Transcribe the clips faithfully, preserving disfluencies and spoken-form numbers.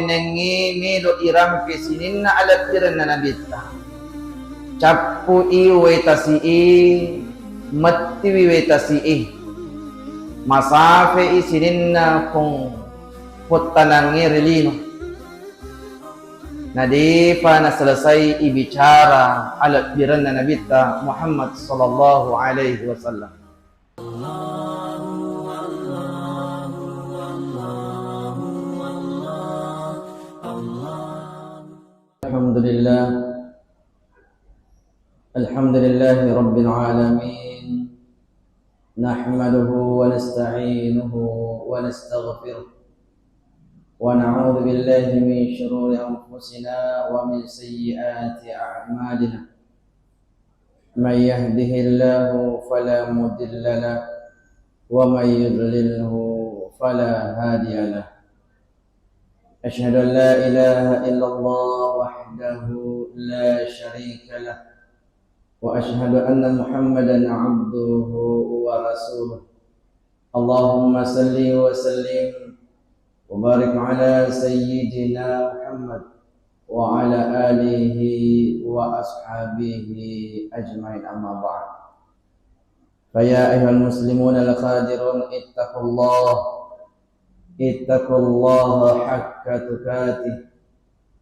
Nengngi melo irampe sininna alebbirenna Nabitta. Cappu'i wae tasi'i, mettiwi wae tasi'i. Masafe'i sininna pong-, pottanangnge ri lino. Nadepa naselesai ibicara alebbirenna Nabitta Muhammad sallallahu alaihi wasallam. الحمد لله. الحمد لله رب العالمين. نحمده ونستعينه ونستغفره. ونعوذ بالله من شرور أنفسنا ومن سيئات أعمالنا. من يهده الله فلا مضل له، ومن يضلله فلا هادي له. أشهد أن لا إله إلا الله وحده لا شريك له، وأشهد أن محمدا عبده ورسوله. اللهم صل وسلم وبارك على سيدنا محمد وعلى آله وأصحابه أجمعين، أما بعد. فيا أيها المسلمون القادرون، اتقوا الله، اتقوا الله حق تقاته،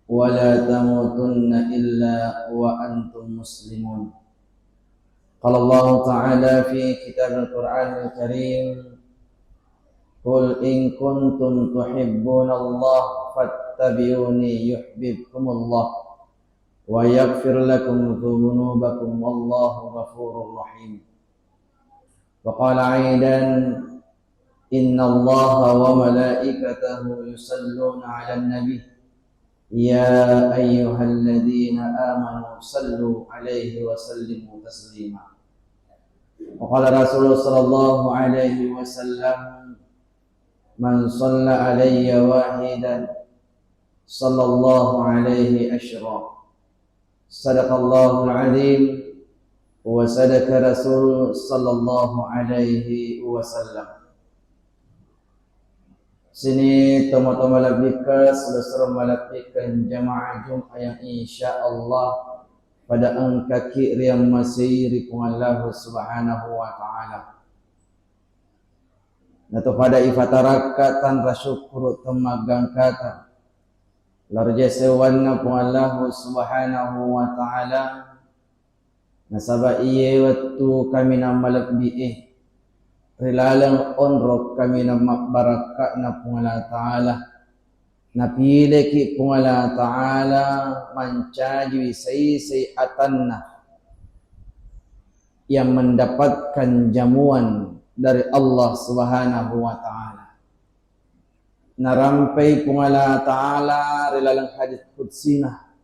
ولا تموتن إلا وأنتم مسلمون. قال الله تعالى في كتاب القرآن الكريم: قل إن كنتم تحبون الله فاتبعوني يحببكم الله ويغفر لكم ذنوبكم والله غفور رحيم. وقال أيضا: إن الله وملائكته يصلون على النبي، يا أيها الذين آمنوا صلوا عليه وسلموا تسليما. وقال رسول صلى الله عليه وسلم: من صلى علي واحدا صلى الله عليه عشرا. صدق الله العظيم وصدق رسول صلى الله عليه وسلم. Sini tomatoa malebbikka, selessureng malebbikka jamaah Jumat yang insya Allah pada engkaki riammasei ri Puang Allah Subhanahu wa Ta'ala. Nato pada ifatarakka tanra syukkuru temmaggangkata. Larja sewanna Puang Allah Subhanahu wa Ta'ala, nasaba iye wettu kaminang malebbi'e ri laleng onrong kaminang mabbarakka'na Puang Allah Ta'ala, napileki Puang Allah Ta'ala mancajiwi sai-sai atanna yang mendapatkan jamuan dari Allah Subhanahu wa Ta'ala. Narampai Puang Allah Ta'ala ri laleng hadits qudsina,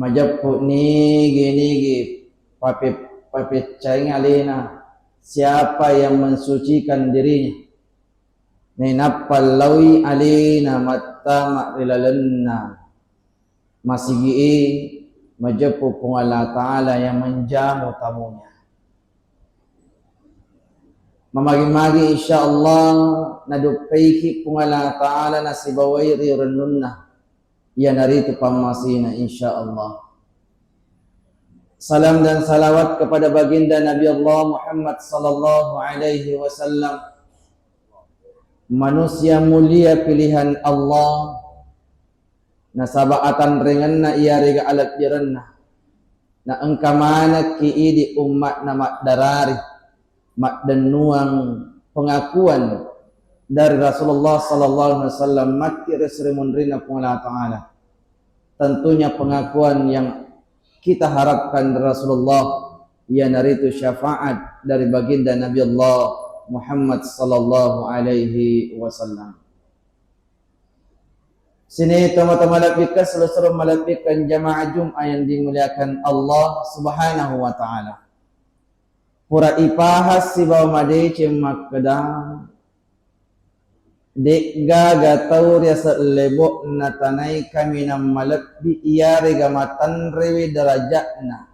majeppu nigi-nigi pape-, papeccaing alena, siapa yang mensucikan dirinya, nainappa laoi alena mattama ri lalenna masigi'e, majeppu Puang Allah Ta'ala yang menjamu tamunya. Mamagi-magi insya Allah naduppaiki Puang Allah Ta'ala nasibawai ri rennunna, iyanaritu pammasina insya Allah. Salam dan salawat kepada baginda Nabi Allah Muhammad sallallahu alaihi wasallam, manusia mulia pilihan Allah, nasaba atanrengenna iyarega alebbirenna. Na engka manekki idi ummatna maddarari, maddennuang pengakuan dari Rasulullah sallallahu alaihi wasallam matti ri sri munrinna Puang Allah Ta'ala. Tentunya pengakuan yang kita harapkan dari Rasulullah, iyanaritu syafaat dari baginda Nabi Allah Muhammad sallallahu alaihi wasallam. Sini tomatoa malebbikka, selessureng malebbikka jamaah Jumat yang dimuliakan Allah Subhanahu wa Ta'ala. Pura ipahas sibawa madeceng makkeda, de'gaga tau riaseng lebo'na tanai kaminang malebbi iyarega matanrewi darajatna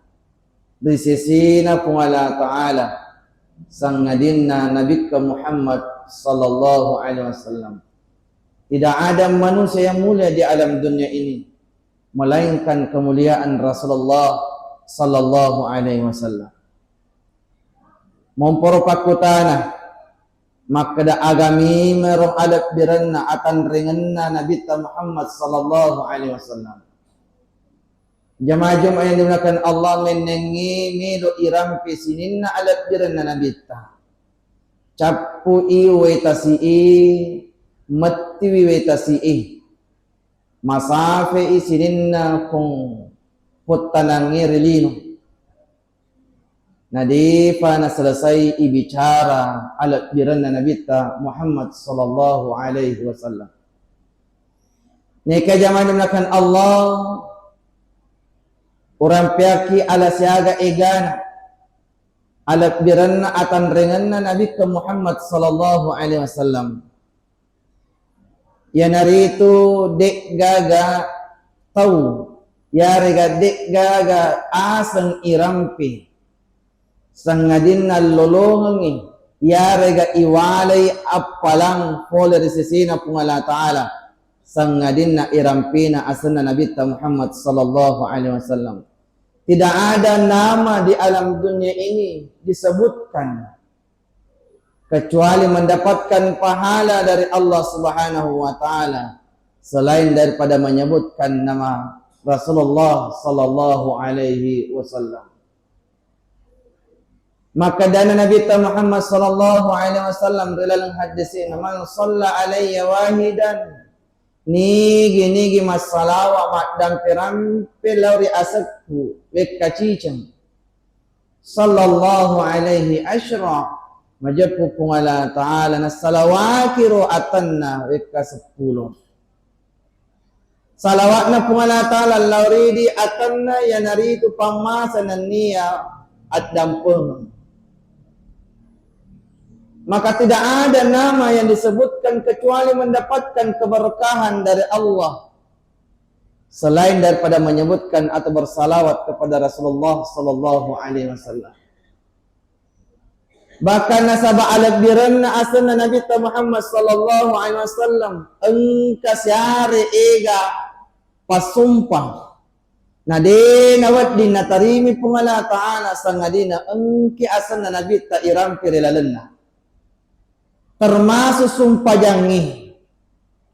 ri sesena Puang Allah Ta'ala, sangadinna Nabikka Muhammad sallallahu alaihi wasallam. Tidak ada manusia yang mulia di alam dunia ini melainkan kemuliaan Rasulullah sallallahu alaihi wasallam. Momporo pakkutana, makkeda aga mimero alebbirenna atanrengenna Nabitta Muhammad sallallahu alaihi wasallam. Jamaah Jumat yang dimuliakan Allah, mennengngi melo irampe sininna alebbirenna Nabitta. Cappui wae tasi'e, mettiwi wae tasi'e. Masafe'i sininna pong-, pottanangnge ri lino. Nadefa naselesai ibicara alebbirenna Nabitta Muhammad sallallahu alaihi wasallam. Neka jamaah dimuliakan Allah, urampeakki ala siaga egana alebbirenna atanrengenna Nabikka Muhammad sallallahu alaihi wasallam. Iyanaritu de'gaga tau, yarega de'gaga aseng irampe, sangadinna lolongengngi, yarega iwalai appalang pole ri sesena Puang Allah Ta'ala, sangadinna irampena asenna Nabitta Muhammad sallallahu alaihi wasallam. Tidak ada nama di alam dunia ini disebutkan kecuali mendapatkan pahala dari Allah Subhanahu wa Ta'ala selain daripada menyebutkan nama Rasulullah sallallahu alaihi wasallam. Makkedana Nabitta Muhammad sallallahu alaihi wasallam ri laleng hadisina, "Man shalla alayya wahidan," nigi-nigi massalawa maddampe-rampe lao ri asekku wekka ciceng, "sallallahu alaihi asyra," majeppu Puang Allah Ta'ala nassalawakiro atanna wekka seppulo. Salawatna Puang Allah Ta'ala lao ridi atanna iyanaritu pammasa nennia addampengeng. Maka tidak ada nama yang disebutkan kecuali mendapatkan keberkahan dari Allah selain daripada menyebutkan atau bersalawat kepada Rasulullah sallallahu alaihi wasallam. Bahkan nasaba alebbirenna asenna Nabitta Muhammad sallallahu alaihi wasallam engka siare ega passumpa. Na de nawedding natarimi Puang Allah Ta'ala sangadina engki asenna Nabitta irampe ri lalenna. Termasuk sumpajangnge.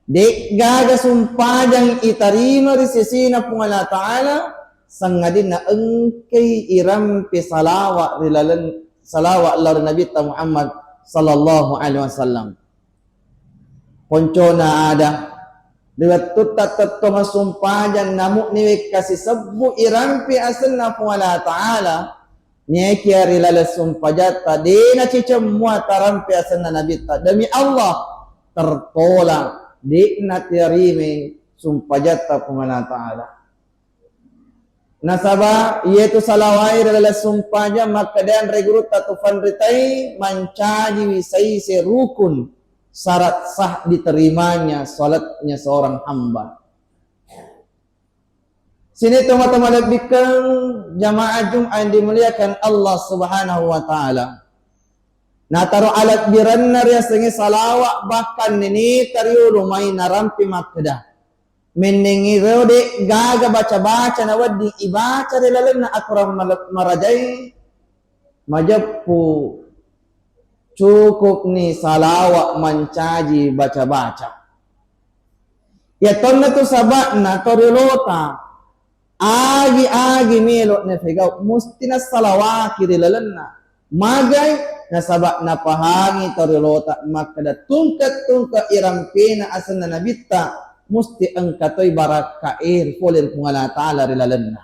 De'gaga sumpajang itarima ri sesena Puang Allah Ta'ala, sangadinna engkai irampe salawa ri laleng, salawa lao ri Nabitta Muhammad sallallahu alaihi wasallam. Poncona ada, ri wettutta tettong sumpajang namu'ni wekka sisebbu irampe asenna Puang Allah Ta'ala, Niakia ri laleng sumpajatta, de naciceng mua tarampe asenna Nabitta. Demi Allah, tertolak, de natarime sumpajatta Puang Allah Ta'ala. Nasaba, iyatu salawai ri laleng sumpajang, makkedaeng ri gurutta tu fanritai, mancajiwi saise rukun syarat sah diterimanya salatnya seorang hamba. Sini tomatoa malebbikkeng jamaah Jumat yang dimuliakan Allah Subhanahu wa Ta'ala. Nataro alebbirenna riasengnge salawa, bahkan neneta riolo mai narampe makkeda, mennengngi reo de gaga baca-baca nawedding ibaca ri lalenna akorang male-, marajae, majeppu cukupni salawa mancaji baca-baca. Iya tonna tu saba'na to riolota agi-agi melo nafegau musti nassalawaki ri lalenna. Magai? Nasaba napahangi to riolota makkeda tungke-tungke irampena asenna Nabitta musti engka toi barakkae ri pole ri Puang Allah Ta'ala ri lalenna.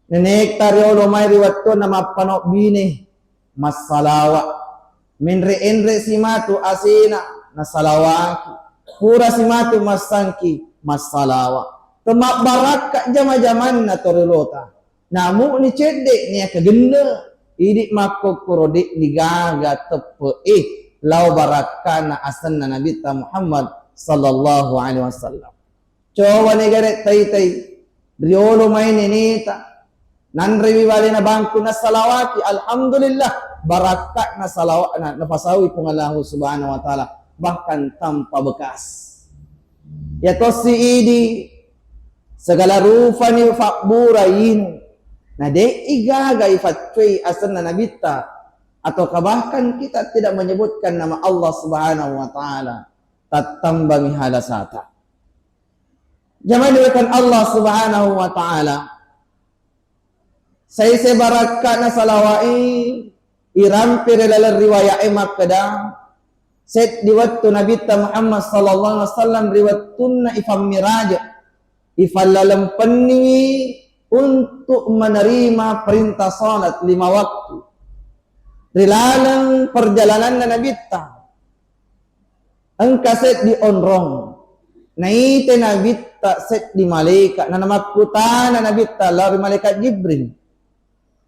Nenekta riolo mai ri wettunna mappano bine, massalawa. Menre-enre si matu asena, nasalawaki. Pura si matu massangki, massalawa. Temabbarakka jama-jamanna to riolota. Namu'ni cedde niaka genne, idi makkokkoro de digaga teppe e lao barakkana asenna Nabitta Muhammad sallallahu alaihi wasallam. Coba ni gare taitai, riolo mai neneta, nanrewi balena bangku nasalawaki, alhamdulillah, barakka'na salawa'na napasaui Puang Allahu Subhanahu wa Ta'ala. bahkan tanpa bekas. Iya tosi idi, segala rupani fabbura inu, na de'i gaga ifaccoi asenna Nabitta, ataukah bahkan kita tidak menyebutkan nama Allah Subhanahu wa Ta'ala, tattambangi halasata. Jamaah dimuliakan Allah Subhanahu wa Ta'ala, saise barakka'na salawa'i irampe ri laleng riwaya'e makkeda, seddi wettu Nabitta Muhammad sallallahu alaihi wasallam ri wettunna ifammiraje, ifallaleng penningi untuk menerima perintah salat lima waktu. Ri laleng perjalananna Nabitta, engka seddi onrong. Naite Nabitta seddi malaika, na namakkutana Nabitta lao ri malaikat Jibril.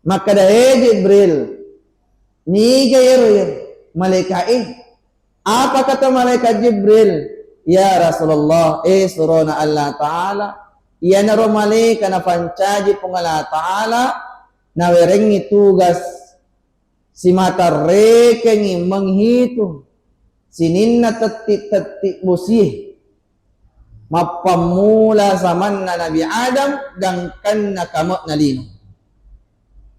Makkeda, "He Jibril, niga iyaro malaika'e?" Apa kata malaikat Jibril? "Ya Rasulullah, eh surona Allah Ta'ala, iyanaro malaika napancaji Puang Allah Ta'ala, nawerengngi tugas simata rekengngi menghitung sininna tetti-tetti bosie, mappammula zamanna Nabi Adam gangkanna kame'na lino."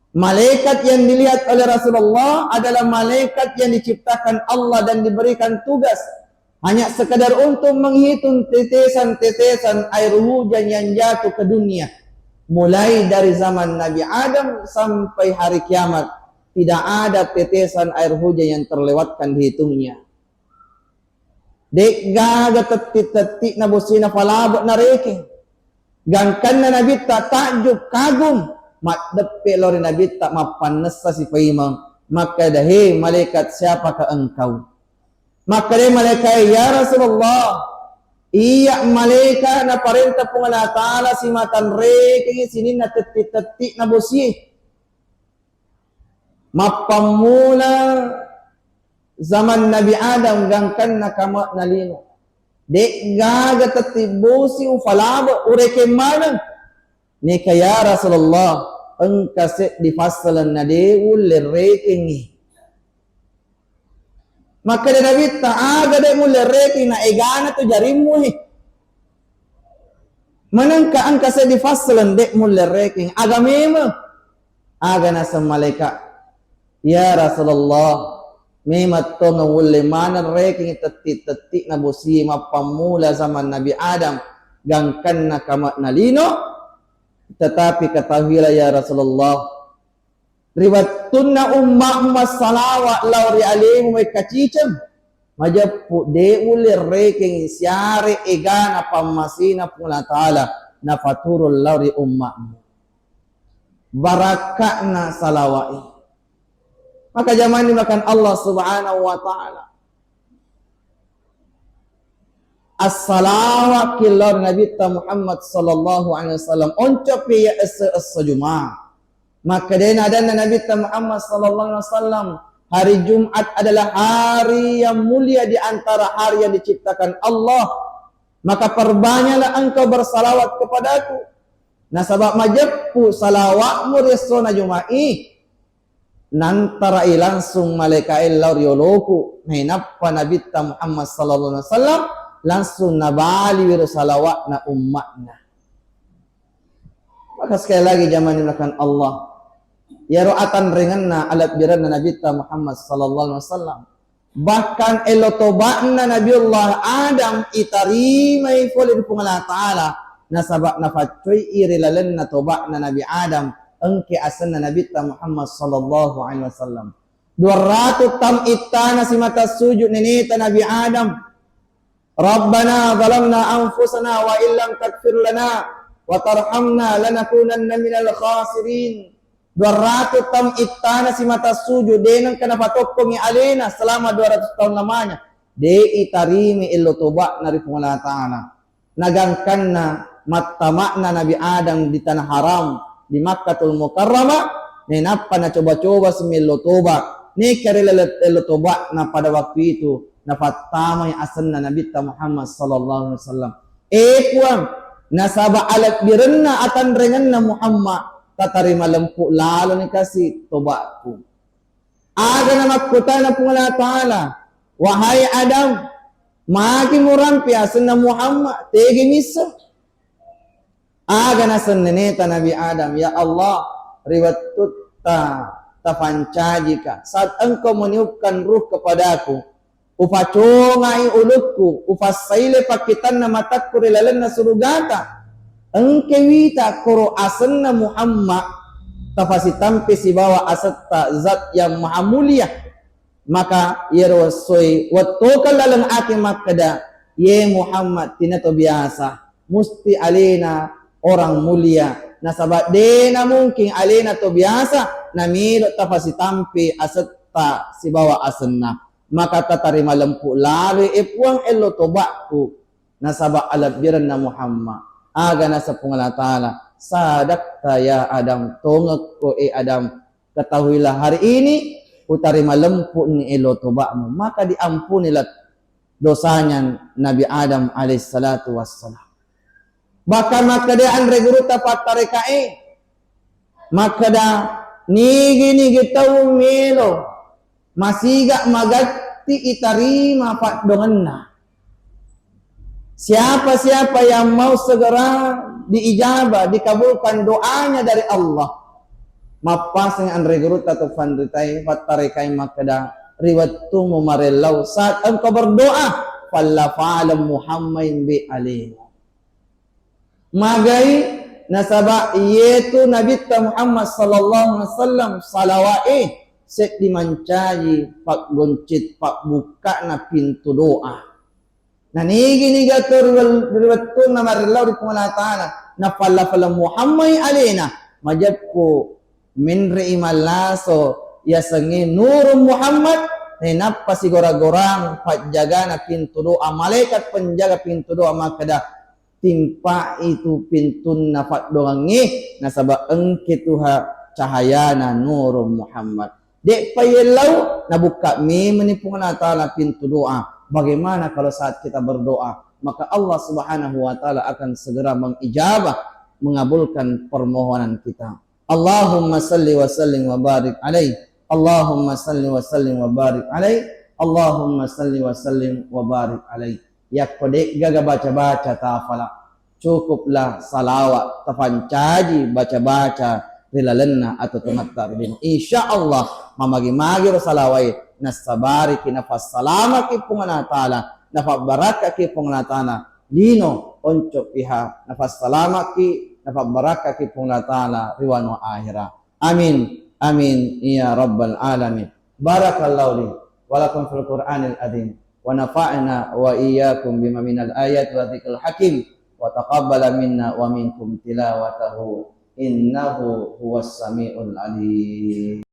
Malaikat yang dilihat oleh Rasulullah adalah malaikat yang diciptakan Allah dan diberikan tugas hanya sekedar untuk menghitung tetesan-tetesan air hujan yang jatuh ke dunia, mulai dari zaman Nabi Adam sampai hari kiamat. Tidak ada tetesan air hujan yang terlewatkan dihitungnya. De'gaga tetti-tetti'na bosina falabe' narekeng. Gangkanna Nabitta takjub, kagum, maddeppe lao ri Nabitta, mappannessa sipaimeng, makkeda, "He malaikat, siapakah engkau?" Makkeda malaikae, "Ya Rasulullah, iya malaika naparenta Puang Allah Ta'ala simata rekengngi sininna tetti-tetti'na bosie." Mappammula zaman Nabi Adam gangkanna kame'na lino, de'gaga tetti bosi ufalabe' urekeng maneng. Neka ya Rasulullah, engka seddi fassaleng na de' ulle rekengngi. Makkeda Nabitta, aga de' mulle rekeng na egana tu jarimmu he. Manengka engka seddi fassaleng de' mulle rekeng. Aga memeng? Aga naseng malaika, "Ya Rasulullah, memang tongeng ulle maneng rekeng tetti-tetti'na bosi mappammula zaman Nabi Adam gangkanna kame'na lino, tetapi ketahuilah ya Rasulullah, ri wettunna umma'mu massalawa lao ri alemu makkaciceng, majeppu de' ulle rekengngi siare egana pammasena Puang Allah Ta'ala nafaturung lao ri umma'mu." Barakka'na salawa'i. Maka jamaah dimuliakan Allah Subhanahu wa Ta'ala, assalawa ki lao ri Nabitta Muhammad sallallahu alaihi wasallam. Oncopi iya esso-esso Jumat. Makkedana adanna Nabitta Muhammad sallallahu alaihi wasallam, hari Jumat adalah hari yang mulia di antara hari yang diciptakan Allah. Maka perbanyaklah engkau bersalawat kepadaku. Nasaba majeppu salawatmu ri essona Juma'i, nantarai langsung malaikae lao ri oloku. Nainappa Nabitta Muhammad sallallahu alaihi wasallam langsung nabaliwi ro salawatna umma'na. Maka sekali lagi jamaah dimuliakan Allah, iyaro atanrengenna alebbirenna Nabitta Muhammad sallallahu alaihi wasallam. Bahkan elo toba'na Nabiullah Adam itarimai fole ri Puang Allah Ta'ala, nasaba nafaccoi ri lalenna toba'na Nabi Adam, engke asenna Nabitta Muhammad sallallahu alaihi wasallam. Dua ratus taung ittana simata sujud neneta Nabi Adam. "Rabbana zalamna anfusana wa illam taghfir lana wa tarhamna lanakunanna minal khasirin." Dua ratus taung ittana simata sujud, de' nengka napatokkongi alena selama dua ratus taung lamanya. De' itarimi elo toba'na ri Puang Allah Ta'ala. Nagangkanna mattama'na Nabi Adam di tanah haram, di Makkatul Mukarramah, nainappa nacoba-coba si mello toba. Neka ri laleng elo toba'na pada waktu itu, nafattamai asenna Nabitta Muhammad sallallahu alaihi wasallam. Eh Puang, nasaba alebbirenna atanrengenna Muhammad, tatarima lempu laloni kasi toba'ku. Aga namakkutana Puang Allah Ta'ala, "Wahai Adam, Magi murampi asenna Muhammad, tegi misseng. Aga naseng neneta Nabi Adam, "Ya Allah, ri wettutta tafancajika, saat engkau meniupkan ruh kepadaku, ufacongai ulukku, ufassaile pakkitanna matakku ri lalenna surugata. Engke wita koro asenna Muhammad, tafasitampe sibawa asetta Zat yang Maha Mulia." Maka iyaro essoe wettokeng laleng ati makkeda, "Ye Muhammad, tinato biasa, musti alena orang mulia, nasaba dena mungkin alena to biasa namelo tafasitampe asetta sibawa asenna." Maka tatarima lempu laloi, e Puang, ello toba'ku nasaba alebbirenna Muhammad. Aga naseng Puang Allah Ta'ala, "Sadakta ya Adam, tongekko e Adam, ketahuilah hari ini utarima lempu'ni elo toba'mu." Maka diampunilah dosanya Nabi Adam alaihissalatu wassalam. Bahkan makkeda anre gurutta pattarekae, makkeda, "Nigi-nigi tau melo masiga magatti itarima paddoangenna. Siapa-siapa yang mau segera diijabah, dikabulkan doanya dari Allah." Mappaseng anre gurutta to fanritae, fattarekai makkeda, "Ri wettumu marellau, saat engkau berdoa, falla falem Muhammadin be alemu." Magai nasaba iyetu Nabitta Muhammad sallallahu alaihi wasallam salawa'e seddi mancaji paggoncit pabbukka'na pintu doa. Nanigi-niga to ri wel-, ri wettunna marellau ri Puang Allah Ta'ala, nafalla-falla Muhammad alena, majeppu menre'i mallaso yasengnge Nurun Muhammad, nainappa sigora-gorang pajjagana pintu doa, malaikat penjaga pintu doa makkeda, "Timpa'i tu pintunna paddoangengnge, nasaba engke tuha cahayana Nurun Muhammad." De'pa yellau, nabukka memeni Puang Allah Ta'ala pintu doa. Bagaimana kalau saat kita berdoa, maka Allah Subhanahu wa Ta'ala akan segera mengijabah, mengabulkan permohonan kita. Allahumma salli wa sallim wa barik alaih. Allahumma salli wa sallim wa barik alaih. Allahumma salli wa sallim wa barik alaih. Yakko de'gaga baca-baca tafala, cukuplah salawat tafancaji baca-baca ri lalenna atuo-tuongetta ri lino. Insya Allah, mamagi-magi ro salawae, nassabariki, nafassalamaki Puang Allah Ta'ala, nafabbarakkaki Puang Allah Ta'ala, lino onco piha, nafassalamaki, nafabbarakkaki Puang Allah Ta'ala ri wanua ahera. Amin. Amin. Ya Rabbal Alamin. Barakallahu li wa lakum fil Qur'anil Azim. Wa nafa'na wa iyyakum bima minal ayati wa dzikril hakim. Wa taqabbala minna wa minkum tilawatahu. Innahu huwas samiul alim.